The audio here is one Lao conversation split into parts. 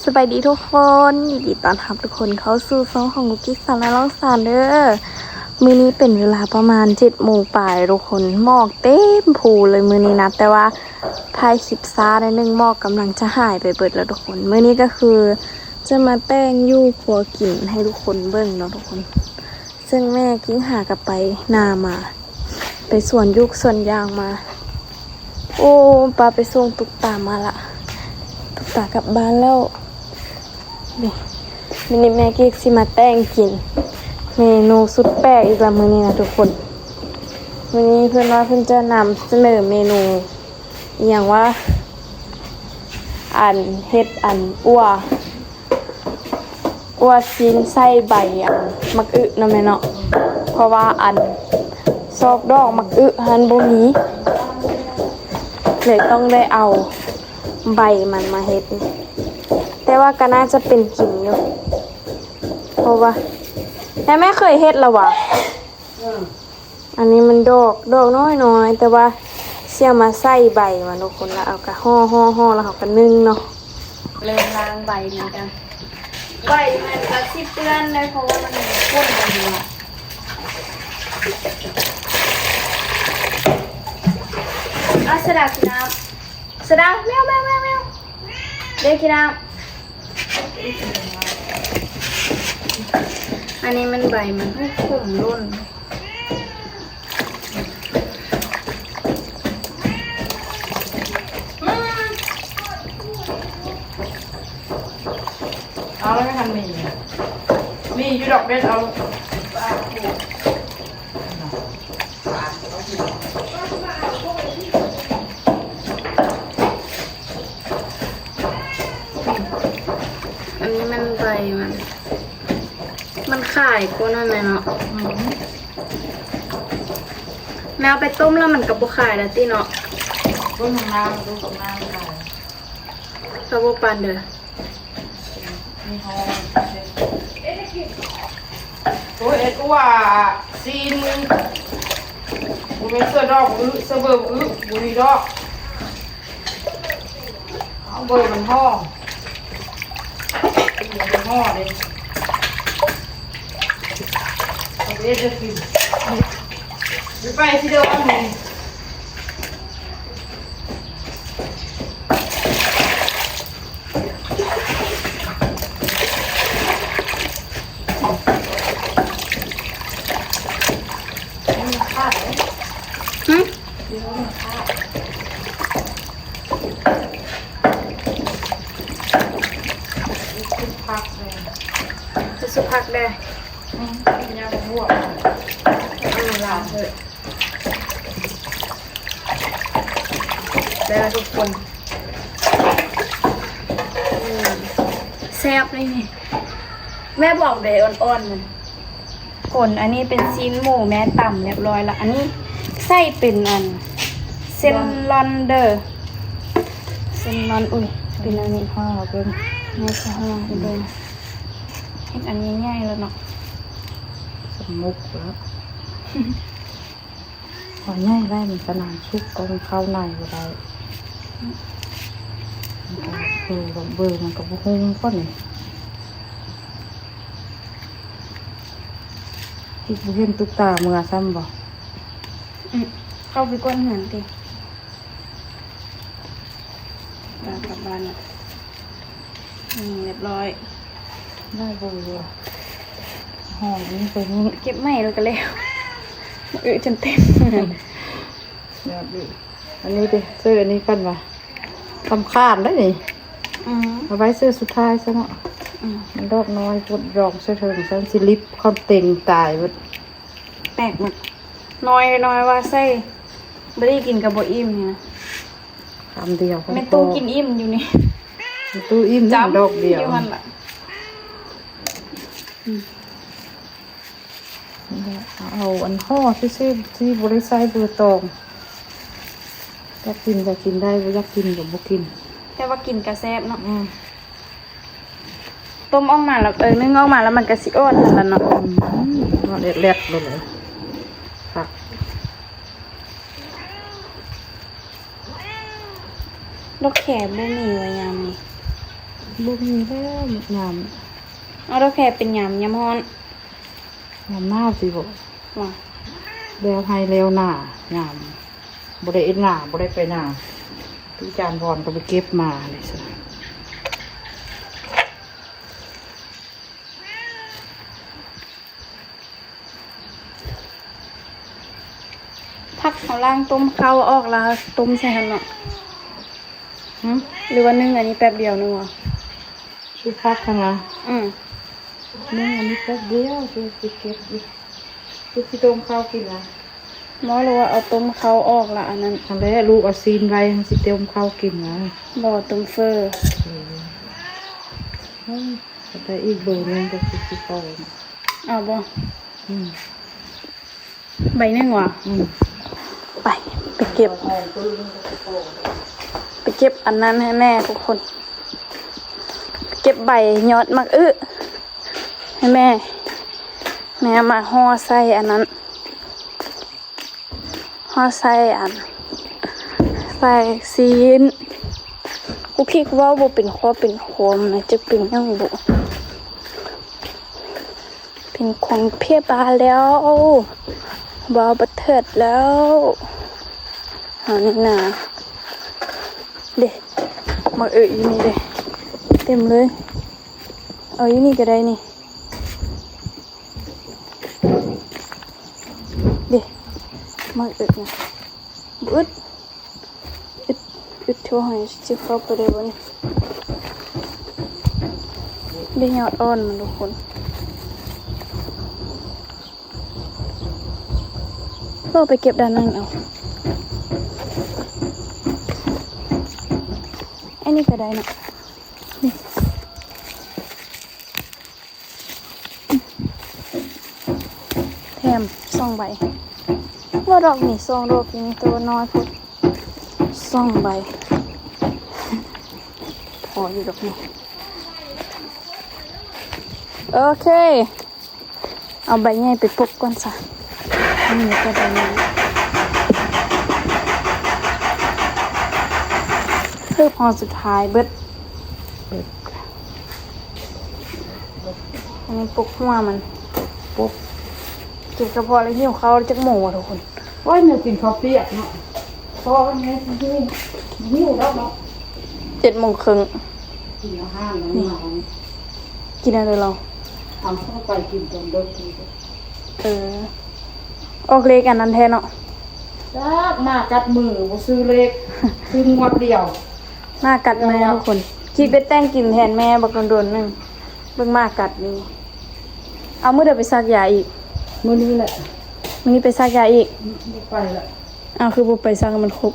ສະບາຍດີທຸກຄົນ ຍິນດີຕ້ອນຮັບທຸກຄົນເຂົ້າສູ່ຊ່ອງຂອງກຸກກິກສາວນ້ອຍລອງສານເດີ. ມື້ນີ້ເປັນເວລາປະມານເຈັດໂມງປາຍທຸກຄົນ ໝອກເຕັມພູເລີຍມື້ນີ້ນະ ແຕ່ວ່າຖ່າຍຄລິບຊ້າໜ້ອຍໜຶ່ງ ໝອກກຳລັງຈະຫາຍໄປເບິດແລ້ວທຸກຄົນ. ມື້ນີ້ກໍຄືຈະມາແຕ່ງຢູ່ຄົວກິນໃຫ້ທຸກຄົນເບິ່ງເນາະທຸກຄົນ. ເຊິ່ງແມ່ກິ້ງຫາກັບໄປນາມາ ໄປສວນຢູກສວນຢາງມາ. ໂອ້ ປ້າໄປສົ່ງຕຸກຕາມາລະ ຕຸກຕາກັບບ້ານແລ້ວ. ນີ້ ມື້ນີ້ແມ່ກິ້ງຊິມາແຕ່ງກິນເມນູສຸດແປກອີກລະມື້ນີ້ນະທຸກຄົນ. ມື້ນີ້ເພິ່ນວ່າເພິ່ນຈະນຳສະເໜີເມນູ ອີ່ຫຍັງວະ ອັນເຮັດອັນອົ່ວ ອົ່ວຊີ້ນໃສ່ໃບອັນໝາກອຶເນາະແມ່ເນາະ. ເພາະວ່າອັນຊອກດອກໝາກອຶຫັ້ນບໍ່ມີ ເລີຍຕ້ອງໄດ້ເອົາໃບມັນມາເຮັດ. ແຕ່ວ່າກໍໜ້າຈະເປັນກິນຢູ່ ເພາະວ່າ ແມ່ ແມ່ເຄີຍເຮັດລະຫວາ? ອັນນີ້ມັນດອກ ດອກນ້ອຍໆ ແຕ່ວ່າຊິເອົາມາໃສ່ໃບມັນທຸກຄົນ ແລ້ວເອົາກະຫໍ່ໆໆ ແລ້ວເຮົາກະໜຶ້ງເນາະ. ເລີ່ມລ້າງໃບເໝືອນກັນ ໃບມັນກະຊິເປື້ອນໄດ໋ ເພາະວ່າມັນຄົນໄປເນາະ. ອາ ສະດາກິນນ້ຳ ສະດາ ແມວ ແມວ ແມວ ແມວ ເດ້ກິນນ້ຳ. ອັນນີ້ມັນໃບມັນ ໂອ້ ຂົມລົ້ນ. ເອົາແລ້ວໄປທາງນີ້ ມີຢູ່ດອກເດັດເອົາ. ອັນນີ້ມັນໃບມັນ ມັນຂາຍກວ່ານັ້ນແຫຼະເນາະ. ອືມ ແມ່ເອົາໄປຕົ້ມແລ້ວມັນກໍບໍ່ຂາຍແລ້ວຕິເນາະ. ຕົ້ມນ້ຳ ຕົ້ມນ້ຳຂາຍ ກໍບໍ່ປານເດີ. ໂອ້ຍ ເຮັດອົ່ວຊີ້ນ ບໍ່ແມ່ນເສືອດອກບຶ ເສືອເບີບຶ ບໍ່ມີດອກ. ເອົາເບີມັນຫໍ່ ເບີມັນຫໍ່ເດ້ ເອົາໄປເຮັດແນວກິນ ໄປ ໄປຊິເດີ ອັນນີ້. ຫຶ? ຄືສຸຜັກແດ່. ອືມ ກິນຍາບວກ ເອີ ລ້າງເຖາະ. ແລ້ວທຸກຄົນ ອືມ ແຊບເລີຍນີ້ ແມ່ບອກເດ້ ອ່ອນໆ ມັນ. ຄົນ ອັນນີ້ເປັນຊີ້ນໝູແມ່ຕຳຮຽບຮ້ອຍລະ ອັນນີ້ໃສ່ເປັນອັນເສັ້ນລອນເດີ ເສັ້ນລອນ. ອຸ້ຍ ເປັນອັນນີ້ ເຮົາເບິ່ງ ແມ່ຊິຫາໃຫ້ເບິ່ງ ເຮັດອັນໃຫຍ່ໆ ແລ້ວເນາະ ສະໝຸກແລ້ວ. ເອົາໃຫຍ່ໄວ້ ມັນກະໜານສຸກ ກໍມັນເຂົ້າໃນບໍ່ໄດ້. ເອີ ເບີມັນກໍບໍ່ຮຸ່ງກ່ອນນີ້. ທີ່ບໍ່ເຫັນຕຸກຕາເມືອຊ້ຳບໍ່? ອື ເຂົ້າໄປກວດເຮືອນຕິ. ຕາກັບບ້ານລະ. ອືມ ຮຽບຮ້ອຍ ໄດ້ບໍ່ເຫຼືອ ຫອມນີ້ໄປນີ້ ເກັບໃໝ່ແລ້ວກໍແລ້ວ ອຶຈົນເຕັມ. ອັນນີ້ເດ້ ເສື້ອອັນນີ້ກ່ອນວ່າ ສຳຄັນໄດ໋ນີ້. ອືມ ເອົາໄວ້ເສື້ອສຸດທ້າຍຊະເນາະ. ອືມ ມັນດອກນ້ອຍໂພດ ຢອງໃສ່ເທິງຊັ້ນ ຊິລິບຄອນເຕັງຕາຍເບິດ. ແປກໝົດ ນ້ອຍນ້ອຍວ່າໃສ່ ບໍ່ໄດ້ກິນກໍບໍ່ອີ່ມນີ້ນະ. ຄຳດຽວ ແມ່ຕູ້ກິນອີ່ມຢູ່ນີ້ ແມ່ຕູ້ອີ່ມ ຈ້ຳດອກດຽວ ຢູ່ຫັ້ນລະ. ອືມ ເອົາອັນຫໍ່ຊື່ໆ ທີ່ບໍ່ໄດ້ໃສ່ເບີຕອງ ຢາກກິນກໍກິນໄດ້ ບໍ່ຢາກກິນກໍບໍ່ກິນ ແຕ່ວ່າກິນກໍແຊບເນາະ. ອືມ ຕົ້ມອອກມາແລ້ວ ເອີ ໜຶ້ງອອກມາແລ້ວມັນກໍຊິອ່ອນຫັ້ນລະເນາະ. ອືມ ອ່ອນແລດໆ ເລີຍ ຄັກ. ດອກແຄບໍ່ມີວ່າຍາມນີ້ ບໍ່ມີແລ້ວຍາມ ເອົາດອກແຄເປັນຍາມ ຍາມຮ້ອນ ຍາມໜາວຊິບໍ ວ່າ ແລ້ວໄຮ່ແລ້ວນາ ຍາມບໍ່ໄດ້ເຮັດນາ ບໍ່ໄດ້ໄປນາ ທີ່ຈານພອນກໍໄປເກັບມານີ້ຊະ. ຜັກເຮົາລ້າງຕົ້ມເຂົ້າອອກແລ້ວຕົ້ມໃສ່ຫັ້ນເນາະ ຫື ຫຼືວ່າໜຶ້ງອັນນີ້ແປັບດຽວໜຶ່ງຫວະ? ຄືຜັກຫັ້ນນະ? ອື ໜຶ້ງອັນນີ້ແປັບດຽວ ຄືຊິເກັບຢູ່ ຄືຊິຕົ້ມເຂົ້າກິນລະ ບໍ່ ຫຼືວ່າເອົາຕົ້ມເຂົ້າອອກລະອັນນັ້ນ ຫັ້ນແຫຼະ ລູກເອົາຊີ້ນໄວ້ ຫັ້ນຊິຕົ້ມເຂົ້າກິນລະ ບໍ່ ຕົ້ມເຝີ ເອີ ເອົາໄປອີກເບີໜຶ່ງກໍຄືຊິເຂົ້າ ເອົາບໍ່? ອືມ ໃບໜຶ່ງຫວາ? ອືມ ໄປ ໄປເກັບ ໄປເກັບອັນນັ້ນໃຫ້ແມ່ທຸກຄົນ ເກັບໃບຍອດໝາກອຶໃຫ້ແມ່ ແມ່ເອົາມາຫໍ່ໃສ່ອັນນັ້ນ ຫໍ່ໃສ່ອັນ ໃສ່ຊີ້ນ ກູຄິດເວົ້າບໍ່ເປັນຂໍ້ເປັນຄວາມນະ ຈັກເປັນຫຍັງບຸ ເປັນຂອງເພບາແລ້ວ ເວົ້າບໍ່ເທີດແລ້ວ ເຮົານີ້ນາ ເດ້ ໝາກອຶຢູ່ນີ້ເດ້ ເຕັມເລີຍ ເອົາຢູ່ນີ້ກໍໄດ້ນີ້ ເດ້ ໝາກອຶນະ ບຶດ ອຶດ ອຶດ ໂທໃຫ້ຊິເຂົ້າໄປໄດ້ບໍ່ນີ້ ໄດ້ຍອດອ່ອນມັນທຸກຄົນ ລອງໄປເກັບດ້ານນັ້ນເອົາ ອັນນີ້ກໍໄດ້ເນາະ ນີ້ ແຖມສອງໃບ ບໍ່ ດອກນີ້ສອງດອກນີ້ ແຕ່ວ່ານ້ອຍໂພດ ສອງໃບ ພໍຢູ່ດອກນີ້ ໂອເຄ ເອົາໃບໃຫຍ່ໄປປົກກ່ອນຊະ ອັນນີ້ກໍໄດ້ ຮຶບ ຫໍ່ສຸດທ້າຍເບິດ ເບິດ ອັນນີ້ປົກຫົວມັນ ປົກ ກິນກະເພາະແລ້ວຫິວເຂົ້າຈັກໂມງຫວະທຸກຄົນ? ໂອ້ຍ ແນວກິນເຂົ້າປຽກເນາະ ເພາະວ່າແມ່ຊິຫິວ ຫິວແລ້ວເນາະ ເຈັດໂມງເຄິ່ງ ກິນອາຫານແລ້ວ ນີ້ ມາ ກິນອັນໃດລອງ ເອົາເຂົ້າໄປກິນຕອນເດິກ ເອີ ອອກເລກອັນນັ້ນແທ້ເນາະ ຈັກ ໝາກັດມື ບໍ່ຊື້ເລກ ຊື້ງວດດຽວ ໝາກັດມືທຸກຄົນ ຄິດໄປແຕ່ງກິນແທນແມ່ບັກດົນໆໜຶ່ງ ເບິ່ງໝາກັດນີ້ ເອົາ ມື້ໃດໄປສັກຢາອີກ? ມື້ນີ້ແຫຼະ ມື້ນີ້ໄປສັກຢາອີກ? ບໍ່ໄປລະ ອ້າວ ຄືບໍ່ໄປສັກໃຫ້ມັນຄົບ?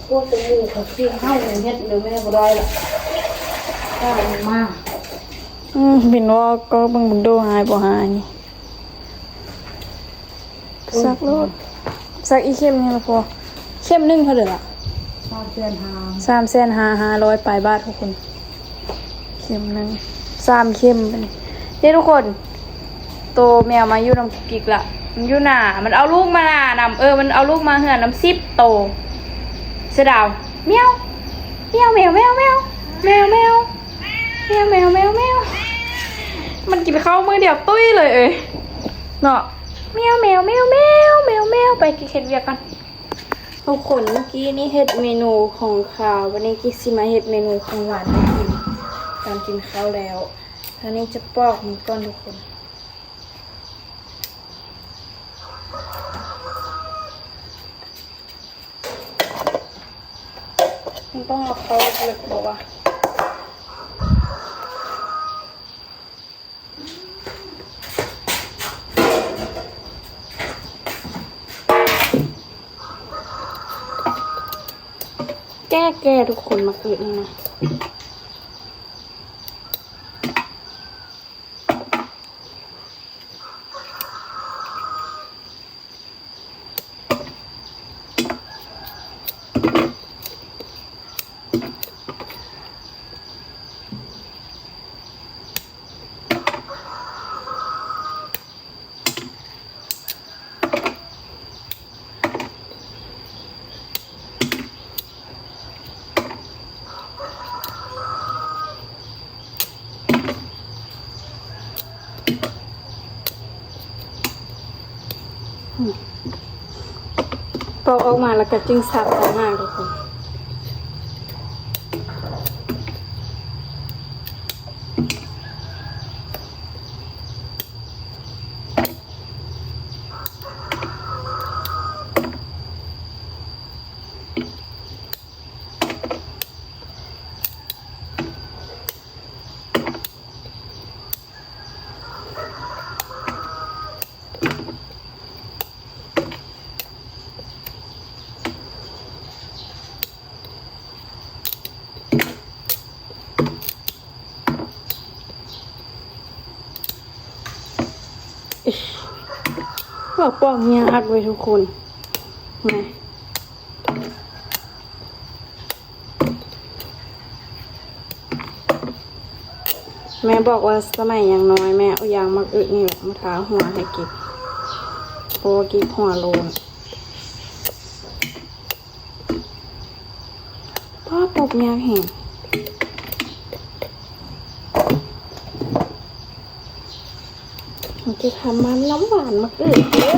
ໂອ້ ແຕ່ໝູ່ເຂົາກິນເຮົາເຮັດແລ້ວແມ່ບໍ່ໄດ້ລະ ກ້າມາ ອືມ ເຫັນວ່າກໍເບິ່ງ ເບິ່ງໂດຫາຍບໍ່ຫາຍ ສັກໂລດ ສັກອີກເຂັມໜຶ່ງລະພໍ ເຂັມໜຶ່ງເທົ່າໃດລະ? ສາມແສນຫ້າ ສາມແສນຫ້າ ຫ້າຮ້ອຍປາຍບາດທຸກຄົນ ເຂັມໜຶ່ງ ສາມເຂັມ ເດ້ທຸກຄົນ ໂຕແມວມາຢູ່ນຳກຸກກິກລະ ມັນຢູ່ໜ້າ ມັນເອົາລູກມານຳ ເອີ ມັນເອົາລູກມາເຮືອນນຳສິບໂຕ ເສືອດາວ ແມວ ແມວ ແມວ ແມວ ມັນກິນເຂົ້າມື້ດຽວຕຸ້ຍເລີຍເອີຍເນາະ ແມວ ແມວ ແມວ ແມວ ແມວ ແມວ ໄປກິກເຮັດວຽກກ່ອນ ທຸກຄົນ ເມື່ອກີ້ນີ້ເຮັດເມນູຂອງຄາວ ວັນນີ້ກິກຊິມາເຮັດເມນູຂອງຫວານໃຫ້ກິນ ຕອນກິນເຂົ້າແລ້ວ ອັນນີ້ຈະປອກມັນກ່ອນທຸກຄົນ ມັນຕ້ອງເອົາເຂົ້າເລິກໆບໍ່ວະ? ແກ່ໆ ທຸກຄົນ ໝາກອຶນີ້ນະ. ເ ອືມ ປອກອອກມາແລ້ວກໍຈຶ່ງສັບຕ່າງຫາກທຸກຄົນ. ເວົ້າປ້ອງຍາກເວີຍທຸກຄົນ ນະ. ແມ່ບອກວ່າສະໄໝຍັງນ້ອຍ ແມ່ເອົາຢາງໝາກອຶນີ້ແຫຼະມາທາຫົວໃຫ້ກິກ ເພາະວ່າກິກຫົວໂລ້ນ. ປ້າ ປົກຍາກແຮງ. ມັນຈະທຳມານ້ຳຫວານໝາກອຶເດີ.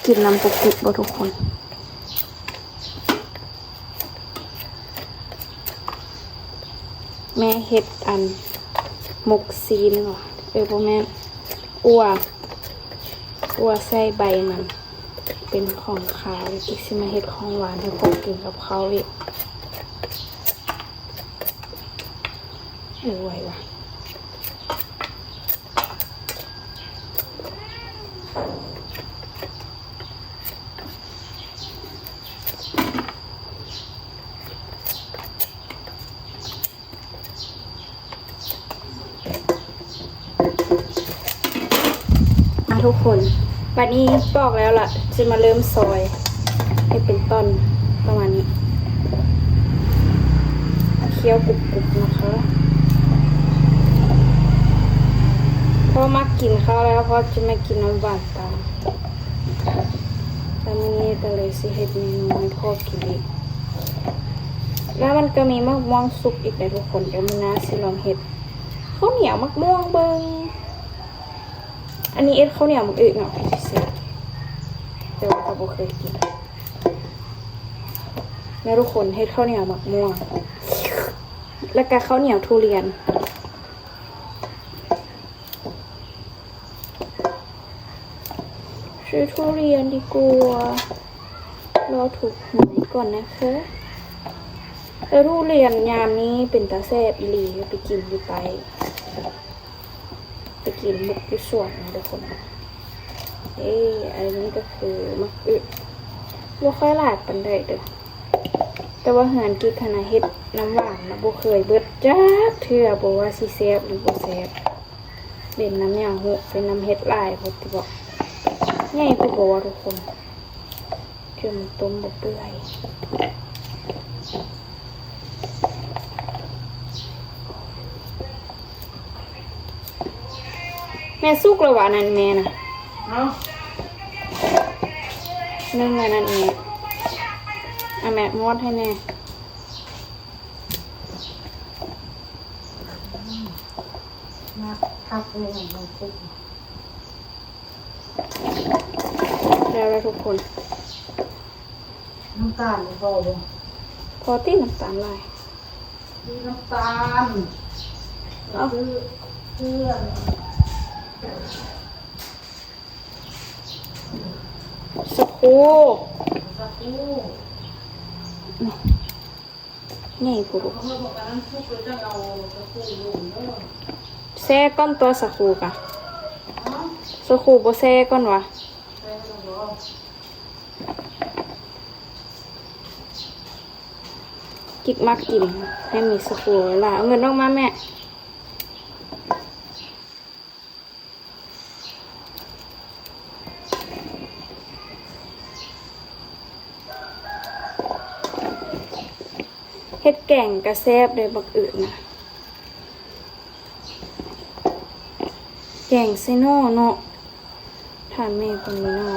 ກິນນຳປຸກກິກບໍ່ທຸກຄົນ? ແມ່ເຮັດອັນໝົກຊີ້ນຫວາ? ເອີ ບໍ່ແມ່ນ ອົ່ວ ອົ່ວໃສ່ໃບມັນ ເປັນຂອງຄາວ. ກິກຊິມາເຮັດຂອງຫວານໃຫ້ພວກກິນກັບເຂົ້າອີກ. ເອີ ໄວວ່າ. ອ່ະ ທຸກຄົນ ບັດນີ້ປອກແລ້ວລະ ຊິມາເລີ່ມຊອຍ ເຮັດເປັນຕ່ອນປະມານນີ້ ຄຽວກຸບໆ ນະຄະ. ເພາະມັກກິນເຂົ້າແລ້ວ ເພາະຈະມາກິນນ້ຳຫວານຕາມ. ແລ້ວມື້ນີ້ກໍເລີຍຊິເຮັດເມນູໃຫ້ພໍ່ກິນອີກ. ແລ້ວມັນກໍມີໝາກມ່ວງສຸກອີກເດ້ທຸກຄົນ. ດຽວມື້ໜ້າຊິລອງເຮັດເຂົ້າໜຽວໝາກມ່ວງເບິ່ງ. ອັນນີ້ເຮັດເຂົ້າໜຽວໝາກອຶເນາະ ແຕ່ວ່າກໍບໍ່ເຄີຍກິນ. ແມ່ທຸກຄົນ ເຮັດເຂົ້າໜຽວໝາກມ່ວງ ແລ້ວກໍເຂົ້າໜຽວທຸລຽນ. ຊື້ທຸລຽນດີກວ່າ ລໍຖືກຫວຍກ່ອນນະຄະ. ແຕ່ທຸລຽນຍາມນີ້ເປັນຕາແຊບອີ່ຫຼີ ໄປກິນຢູ່ໃຕ້ ໄປກິນບຸກຢູ່ສວນນະທຸກຄົນ. ເອີ ອັນນີ້ກໍຄືໝາກອຶ ບໍ່ຄ່ອຍຫຼາຍປານໃດເດີ້ ແຕ່ວ່າເຮືອນກິກຫັ້ນນະ ເຮັດນ້ຳຫວານນະ ບໍ່ເຄີຍເບິດຈັກເທື່ອ ບໍ່ວ່າຊິແຊບຫຼືບໍ່ແຊບ. ເປັນນຳຫຍັງຮູ້ ເປັນນຳເຮັດຫຼາຍໂພດຕິບໍ ໃຫຍ່ໂພດບໍວ່າທຸກຄົນ. ເທື່ອມັນຕົ້ມບໍ່ເປື່ອຍ. ແມ່ສຸກແລ້ວຫວາ ອັນນັ້ນແມ່ນະ ເອົ້າ ໜຶ່ງອັນນັ້ນແມ່ ເອົາແມ່ມອດໃຫ້ແນ່. ມາຄັກເລີຍ ນ້ຳຊຸບ ແລ້ວລະທຸກຄົນ. ນ້ຳຕານນີ້ພໍບໍ່? ພໍຕິ ນ້ຳຕານຫຼາຍ ຊື້ນ້ຳຕານ ເອົາ ຊື້ເຄື່ອງ ສາຄູ ສາຄູ ນີ້ພຸ້ນ ແຊ່ກ່ອນຕົວະ ສາຄູກະ ສາຄູບໍ່ແຊ່ກ່ອນຫວາ? ກິກມັກກິນໃຫ້ມີສາຄູຫຼາຍ. ເອົາເງິນອອກມາແມ່. ເຮັດແກງກະແຊບເດ້ບັກອຶນະ ແກງໃສ່ໜໍ່ເນາະ. ຖ້າແມ່ເພິ່ນມີໜໍ່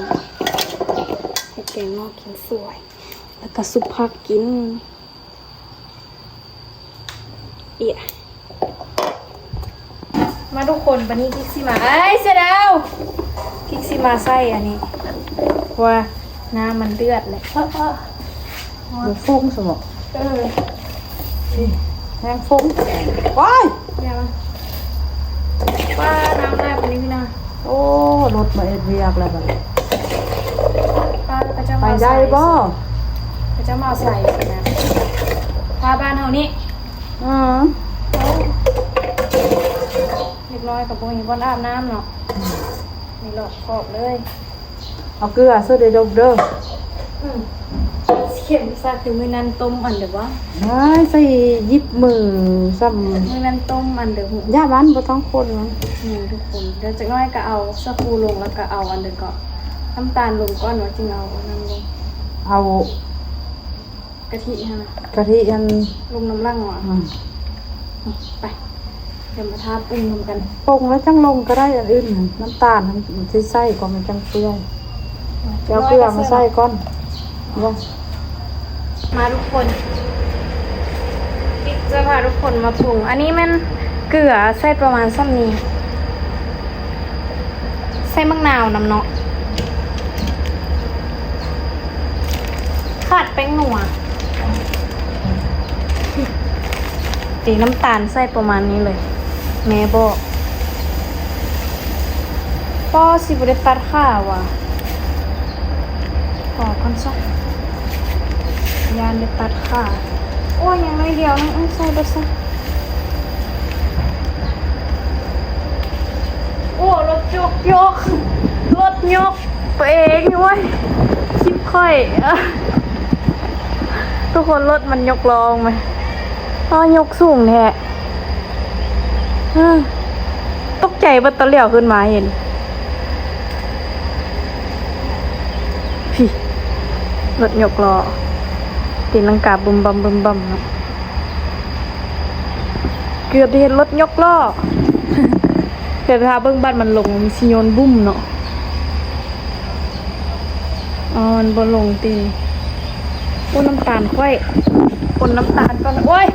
ເຮັດແກ ງເນາະ ກິນສວຍ ແລ້ວກໍຊຸບຜັກກິນ. ເອະ ມາທຸກຄົນ ບາດນີ້ກິກຊິມາ ເອີຍ ເສືອດາວ ກິກຊິມາໃສ່ອັນນີ້ ເພາະວ່ານ້ຳມັນເດືອດແລ້ວ. ເອີ ເອີ ມັນຟົງຊັ້ນເນາະ. ເອີ ແຮງຟົງ ວ້າຍ ຢ່າ ປ້າ ນ້ຳຫຼາຍປານນີ້ພີ່ນ້ອງ. ໂອ້ ລົດມາເຮັດວຽກແລ້ວບັດນີ້ ປ້າ ເຂົາເຈົ້າມາ ໄປໄດ້ບໍ່? ເຂົາເຈົ້າມາໃສ່ນະ ພາບ້ານເຮົານີ້. ອືມ ເດັກນ້ອຍກໍບໍ່ມີບ່ອນອາບນ້ຳເນາະ ອືມ ນີ້ລອບຂອບເລີຍ. ເອົາເກືອໃສ່ເດີ ດົບເດີ. ອືມ ເຂັ້ມຊະ ຄືມື້ນັ້ນຕົ້ມອັນເດີບໍ່? ໄດ້ໃສ່ຫຍິບມືຊ້ຳ. ມື້ນັ້ນຕົ້ມອັນເດີ ຢ່າມັນບໍ່ຕ້ອງຄົນມັນ. ນີ້ທຸກຄົນ ດຽວຈັກໜ້ອຍກໍເອົາສາຄູລົງ ແລ້ວກໍເອົາອັນເດີ ກໍນ້ຳຕານລົງກ່ອນ ວ່າຈຶ່ງເອົາອັນນັ້ນລົງ. ເອົາ ກະທິຫັ້ນນະ ກະທິອັນ ລົງນຳຫຼັງຫວາ? ອືມ ໄປ ດຽວມາທາປຸງນຳກັນ. ປຸງແລ້ວຈັ່ງລົງກໍໄດ້ອັນອື່ນ ນ້ຳຕານຫັ້ນຊິໃສ່ກ່ອນ ມັນຈັ່ງເປື່ອຍ. ອືມ ຈະເອົາເກືອມາໃສ່ກ່ອນ. ມາທຸກຄົນ ກິກຈະພາທຸກຄົນມາປຸງ. ອັນນີ້ແມ່ນເກືອໃສ່ປະມານສ່ຳນີ້. ໃສ່ໝາກນາວນຳເນາະ ຂາດແປ້ງນົວ. ຕີນ້ຳຕານໃສ່ປະມານນີ້ເລີຍ ແມ່ບອກ. ປໍ ຊິບໍ່ໄດ້ຕັດຂາຫວາ? ພໍກ່ອນຊະ ຢ້ານໄດ້ຕັດຂາ. ໂອ້ຍ ຍັງໜ້ອຍດຽວໜຶ່ງ ໃສ່ເບິດຊະ. ໂອ້ ລົດຍົກ ຍົກ ລົດຍົກໂຕເອງ ໂອ້ຍ ຄລິບຂ້ອຍ. ເອີ ທຸກຄົນ ລົດມັນຍົກລໍ້ອອກມາ ອ້າ ຍົກສູງແທ້. ເອີ ຕົກໃຈເບິດ ຕອນຫຼຽວຂຶ້ນມາເຫັນ ພີ້ ລົດຍົກລໍ້ ຕີລັງກາບຶມບຳ ບຶມບຳເນາະ. ເກືອບໄດ້ເຫັນລົດຍົກລໍ້ ແຕ່ຖ້າເບິ່ງບາດມັນລົງ ມັນຊິໂຍນບຸ້ມເນາະ. ອໍ ມັນບໍ່ລົງຕິ. ໂອ້ ນ້ຳຕານຂ້ອຍ ຄົນນ້ຳຕານກ່ອນ. ໂອ້ຍ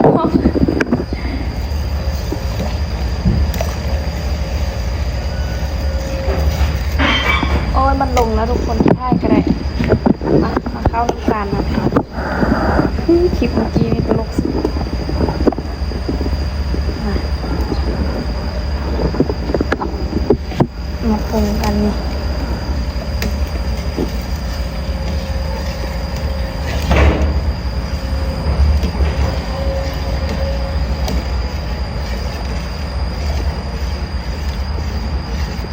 ໂອ້ຍ ມັນລົງແລ້ວທຸກຄົນ ຖ່າຍກໍໄດ້. ມາ ມາເຂົ້ານ້ຳຕານນຳ. ຄລິບເມື່ອກີ້ນີ້ຕະຫຼົກສຸດ. ມາ ມາປຸງກັນນີ້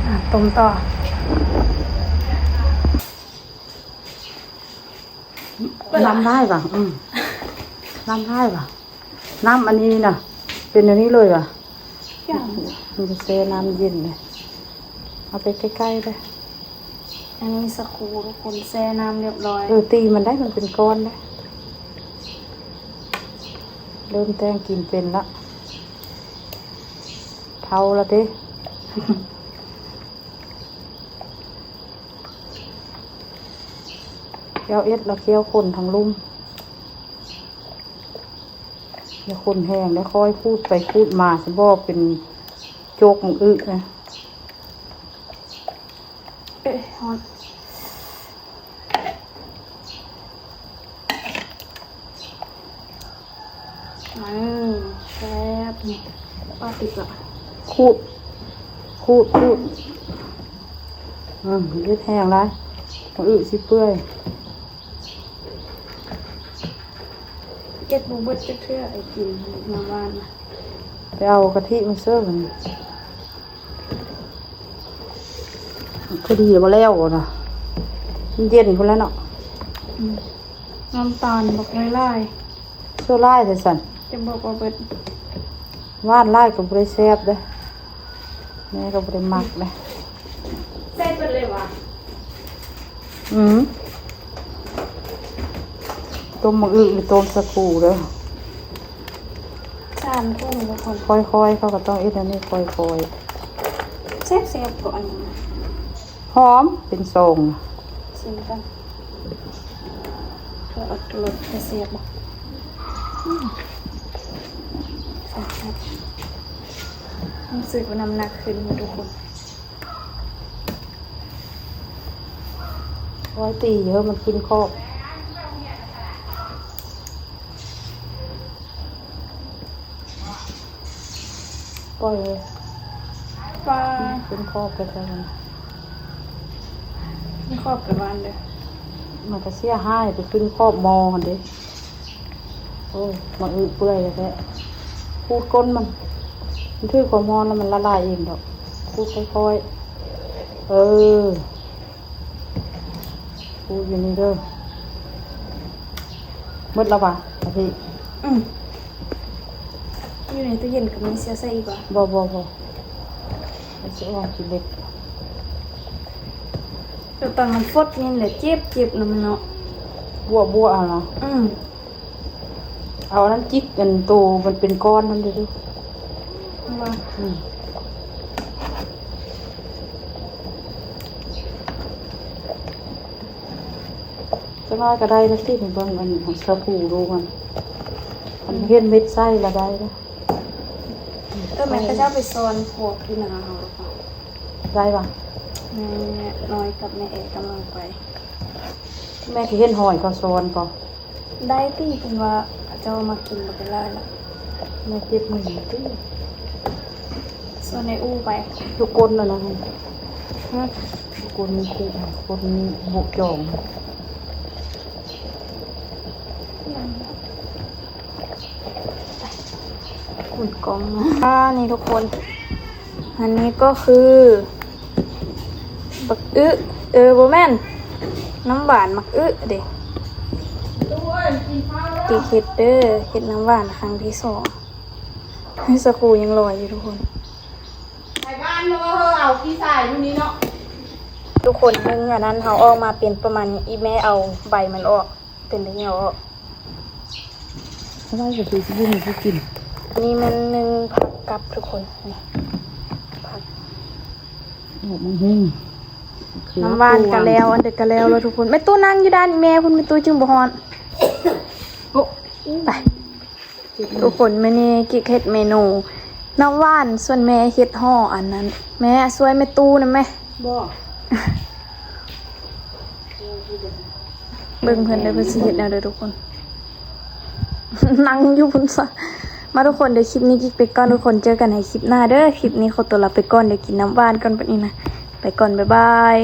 ອ່ະ ຕົ້ມຕໍ່. ນ້ຳຫຼາຍຫວາ? ອືມ ນ້ຳຫຼາຍຫວາ? ນ້ຳອັນນີ້ນີ້ນະ ເປັນແນວນີ້ເລີຍຫວາ? ຢ່າງ ມັນຈະແຊ່ນ້ຳເຢັນເດ້. ເອົາໄປໃກ້ໆເດ້. ອັນນີ້ສາຄູທຸກຄົນ ແຊ່ນ້ຳຮຽບຮ້ອຍ. ເອີ ຕີມັນໄດ້ ມັນເປັນກ້ອນເດ້. ເລີ່ມແຕ່ງກິນເປັນລະ ເຖົ້າລະເດ້. ແກ້ວເອັດລະ ແກ້ວຄົນທັງລຸ່ມ. ຢ່າຄົນແຮງເດ້ ຄ່ອຍຂູດໄປຂູດມາ ຊິບໍ່ເປັນໂຈກມັງອຶນະ. ເອີຍ ຮ້ອນ. ອືມ ແຊບ ນີ້ ປາຕິກະ ຂູດ ຂູດ ຂູດ. ອືມ ເຮັດແຮງຫຼາຍ ມື້ອື່ນຊິເປື່ອຍ. ເກັບບໍ່ເບິດຈັກເທື່ອ ໄອ້ກິນມາຫວານນະ. ໄປເອົາກະທິມາເສີມ ພໍດີແລ້ວບໍ່ແລ້ວນະ ມັນເຢັນພຸ້ນແລ້ວເນາະ. ອືມ ນ້ຳຕານບັກຫຼາຍໆ ໂຊຫຼາຍແທ້ຊັ້ນ ຈະບອກວ່າເບິດ. ຫວານຫຼາຍກໍບໍ່ໄດ້ແຊບເດ້ ແມ່ກໍບໍ່ໄດ້ມັກເດ້. ໃສ່ເບິດເລີຍຫວາ? ອືມ ຕົ້ມໝາກອຶ ຫຼື ຕົ້ມສາຄູເດີ. ສາມຖົງທຸກຄົນ ຄ່ອຍໆ ເຂົາກໍຕ້ອງເຮັດອັນນີ້ຄ່ອຍໆ. ແຊບໆ ກໍອັນນີ້ ຫອມເປັນຊອງ. ຊິມກ່ອນ. ອັດຕະລົດ ຈະແຊບບໍ່? ອືມ ແຊບໆ ຮູ້ສຶກວ່ານ້ຳໜັກຂຶ້ນເລີຍທຸກຄົນ. ໂອ້ຍ ຕີເດີ້ ມັນຂຶ້ນຂອບ. ປ່ອຍເລີຍ ປາ ຂຶ້ນຂອບໄປແລ້ວມັນ ຂຶ້ນຂອບໄປບ້ານເດີ້. ມັນກະເສຍຫາຍໄປຂຶ້ນຂອບໝໍ້ຫັ້ນເດ້. ໂອ້ຍ ໝາກອຶເປື່ອຍແທ້ໆ. ຂູດກົ້ນມັນ ມັນຖືກຄວາມຮ້ອນແລ້ວມັນລະລາຍເອງດອກ. ຂູດຄ່ອຍໆ ເອີ. ປູຢູ່ນີ້ເດີ້. ໝົດແລ້ວຫວາ? ອາທິ ອືມ ຢູ່ໃນຕູ້ເຢັນກໍມີ. ຊິເອົາໃສ່ອີກຫວາ? ບໍ່ ບໍ່ ບໍ່ ຊິອອກຂີ້ເຫຼັກ. ແຕ່ຕອນມັນຟົດນີ້ແຫຼະ ເຈັບໆ ນຳເນາະ. ບົວໆ ຫັ້ນເນາະ. ອືມ. ເອົາອັນນັ້ນຈິກ ອັນໂຕມັນເປັນກ້ອນຫັ້ນເດີ້. ວ່າ ອືມ ຈັກໜ້ອຍກໍໄດ້ລະຕິ. ເບິ່ງອັນຂອງສາຄູດູມັນ ອືມ ຄັນເຫັນເມັດໃສລະໄດ້ລະ. ເອີ ແມ່ນເຂົາເຈົ້າໄປຊ່ອນພວກຢູ່ນາເຮົາ. ໄດ້ຫວາ? ແມ່ນ້ອຍກັບແມ່ແອກຳລັງໄປ. ແມ່ກໍເຫັນຫອຍເຂົາຊ່ອນກໍ ໄດ້ຕິ ເພິ່ນວ່າເຂົາເຈົ້າມາກິນບັກຫຼາຍລະ. ແມ່ເກັບມື້ນີ້ຕິ ສ່ວນໃນອູ່ໄປ ທຸກຄົນນັ້ນນະ. ຫື? ຄົນ ຄົນບຸກຈອງ ໝູນກ້ອງມາ. ອ່າ ນີ້ທຸກຄົນ ອັນນີ້ກໍຄືບັກອຶ ເອີ ບໍ່ແມ່ນ ນ້ຳຫວານໝາກອຶເດ້. ເກກເຮັດເດີ ເຮັດນ້ຳຫວານຄັ້ງທີສອງ. ເຮີ້ຍ ສາຄູຍັງລອຍຢູ່ທຸກຄົນ. ໄປບ້ານເນາະ ເຮີ້ຍ ເອົາຂີ້ຊາຍຢູ່ນີ້ເນາະ. ທຸກຄົນ ໜຶ່ງອັນນັ້ນເຮົາອອກມາເປັນປະມານນີ້ ອີ່ແມ່ເອົາໃບມັນອອກ ເປັນໄດ້ເຫຍວອອກ. ສະບາຍກໍຄືຊິບໍ່ມີຜູ້ກິນ. ນີ້ແມ່ນໜຶ່ງຜັກກັບທຸກຄົນ ນີ້ຜັກ ໂອ້ ບັກຫຸ່ງ ນ້ຳຫວານກະແລ້ວ ອັນເດກະແລ້ວແລ້ວທຸກຄົນ. ແມ່ຕູ້ນັ່ງຢູ່ດ້ານອີ່ແມ່ພຸ້ນ ແມ່ຕູ້ຈຶ່ງບໍ່ຮ້ອນ. ໂອ້ ໄປ ທຸກຄົນ ມື້ນີ້ກິກເຮັດເມນູນ້ຳຫວານ ສ່ວນແມ່ເຮັດຫໍ່ອັນນັ້ນ. ແມ່ຊ່ວຍແມ່ຕູ້ນຳແມ. ບໍ່ ເບິ່ງເພິ່ນເດີ ເພິ່ນຊິເຮັດແນວໃດທຸກຄົນ. ນັ່ງຢູ່ພຸ້ນຊະ. ມາທຸກຄົນ ດຽວຄລິບນີ້ກິກໄປກ່ອນທຸກຄົນ ເຈີກັນໃນຄລິບໜ້າເດີ. ຄລິບນີ້ຂໍຕົວລາໄປກ່ອນ ດຽວກິນນ້ຳຫວານກ່ອນບັດນີ້ນະ. ໄປກ່ອນ ບາຍບາຍ.